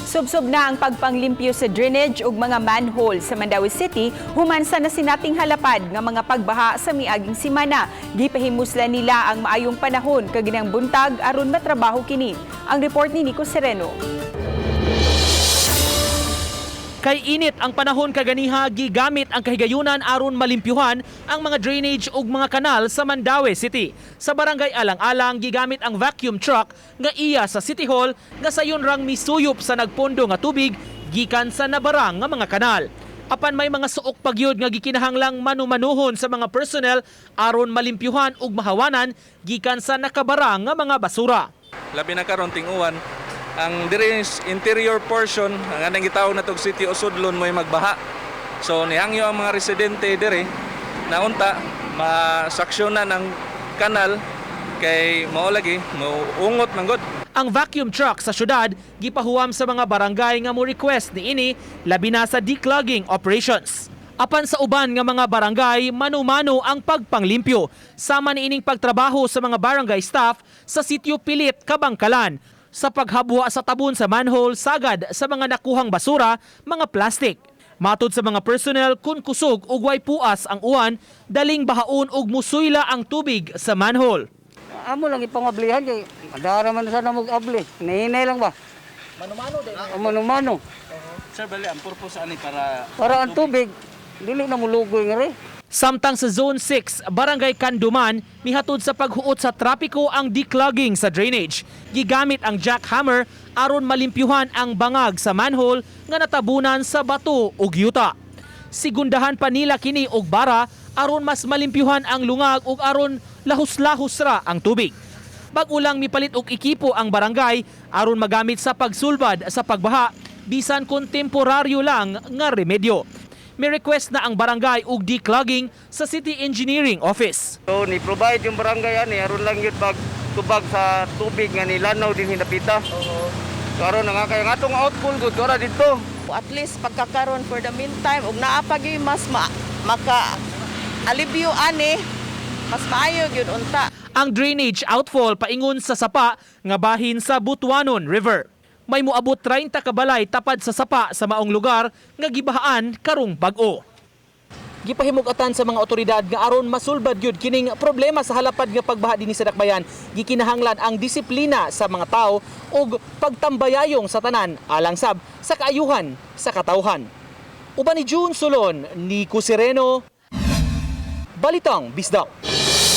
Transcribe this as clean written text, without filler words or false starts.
Subsob na ang pagpanglimpyo sa drainage ug mga manhole sa Mandaue City human sa nasinating halapad nga mga pagbaha sa miaging simana. Gipahimuslan nila ang maayong panahon kaginang buntag aron matrabaho kini. Ang report ni Nico Sereno. Kay init ang panahon kaganiha, gigamit ang kahigayunan aron malimpyuhan ang mga drainage ug mga kanal sa Mandaue City. Sa Barangay Alang-Alang, gigamit ang vacuum truck nga iya sa City Hall nga sayon rang misuyop sa nagpondo nga tubig gikan sa nabarang nga mga kanal. Apan may mga suok pagyud nga gikinahanglang manumanuhon sa mga personnel aron malimpyuhan ug mahawanan gikan sa nakabarang nga mga basura. Labi na karon ting-uwan, ang diri interior portion, ang anang gitawag na tog City Osudlon, mo'y magbaha. So nihangyo ang mga residente diri na unta masaksyonan ang kanal kay mao lagi moungot man gud. Ang vacuum truck sa syudad gipahuwam sa mga barangay nga mo request niini, labi na sa declogging operations. Apan sa uban nga mga barangay, mano-mano ang pagpanglimpyo. Sama niining pagtrabaho sa mga barangay staff sa Sitio Pilit, Kabangkalan, sa paghabwa sa tabon sa manhole sagad sa mga nakuhang basura, mga plastic. Matod sa mga personnel, kung kusog ug way puas ang uwan, daling bahaon ug musuyla ang tubig sa manhole. Amo lang ipangablihan kay madara man sana mag abli. Nahinay lang ba? Mano-mano din. Mano-mano. Sir, bali ang purpose ani para Para ang tubig dili na mulugoy nga rin. Samtang sa Zone 6, Barangay Kanduman, mihatod sa paghuot sa trapiko ang declogging sa drainage. Gigamit ang jackhammer aron malimpyuhan ang bangag sa manhole nga natabunan sa bato ug yuta. Sigundahan pa nila kini og bara aron mas malimpyuhan ang lungag ug aron lahos-lahos ra ang tubig. Bag-o lang mipalit og ekipo ang barangay aron magamit sa pagsulbad sa pagbaha, bisan kon temporaryo lang nga remedyo. May request na ang barangay og declogging sa City Engineering Office. So ni provide yung barangay ani aron lang yun pag tubag sa tubig nga nilanaw din hinapita. So aron na nga kay nga atong outfall gud ora dito. At least pagkakaron for the meantime ug naa pa gyud mas maka alibyo ani, mas maayo gyud unta. Ang drainage outfall paingon sa sapa nga bahin sa Butuanon River. May moabot 30 ka balay tapad sa sapa sa maong lugar nga gibahaan karong bag-o. Gipahimug-atan sa mga otoridad nga aron masulbad gyud kining problema sa halapad nga pagbaha dinhi sa Dakbayan, gikinahanglan ang disiplina sa mga tao ug pagtambayayong sa tanan alang sab sa kaayuhan sa katawhan. Uban ni June Solon, Nico Sereno, Balitang Bisdak.